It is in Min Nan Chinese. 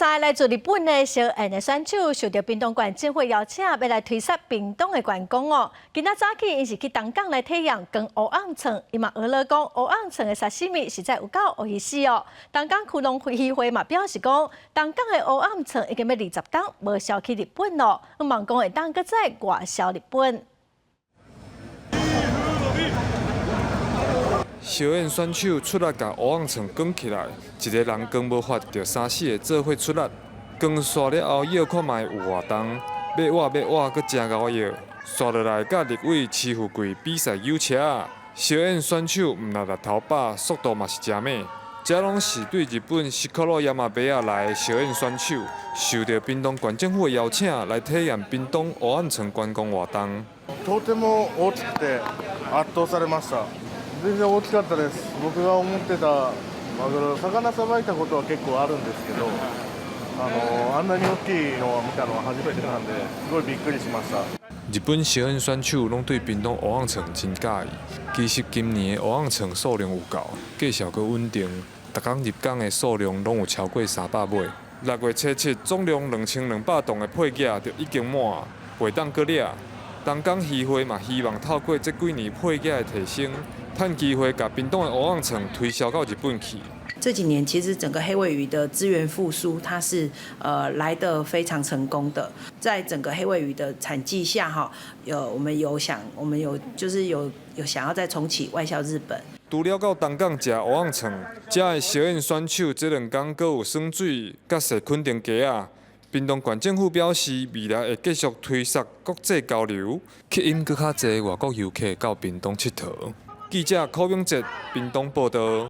三个來自日本的燒燕的選手受著屏東縣政府邀請，欲來推捒屏東的觀光哦。今仔早起，𪜶是去東港來體驗扛烏甕串，𪜶嘛呵咾講烏甕串的沙西米實在有夠おいしい哦。東港區農漁會嘛表示講，東港的烏甕串已經欲20冬無銷去日本囉，望講會當閣再外銷日本。燒燕選手出力共烏甕串扛起來，一个人扛無法，著三四个做伙出力。扛煞了後，搖看覓有偌重，欲倚欲倚，閣誠𠢕搖。煞落來佮立委徐富貴比賽扭車。燒燕選手毋但力頭飽，速度嘛是誠猛。這攏是對日本錣山部屋來的燒燕選手，受著屏東縣政府的邀請來體驗屏東烏甕串觀光活動。とても大きくて圧倒されました。全然大きかったです。僕が思ってたマグロ、魚さばいたことは結構あるんですけど、あんなに大きいのを見たのは初めてなんで、すごいびっくりしました。日本燒燕選手攏對屏東烏甕串真佮意。其實今年的烏甕串數量有夠，價數閣穩定，逐工入港的數量攏有超過300尾。6月初7，總量2200磅的配額就已經滿，袂當閣掠。東港漁會嘛希望透過這幾年配額的提升，趁機會共屏東的烏甕串推銷到日本去。這幾年其實整個黑鮪魚的資源復甦，它是來得非常成功的。在整個黑鮪魚的產季下，哈，有我們有想，我們有就是有想要再重啟外銷日本。除了到東港食烏甕串，遮的燒燕選手這兩工閣有耍水，佮踅墾丁街仔。屏東縣政府表示，未來會繼續推捒國際交流，吸引閣較濟外國遊客到屏東𨑨迌。記者柯永哲屏東報導。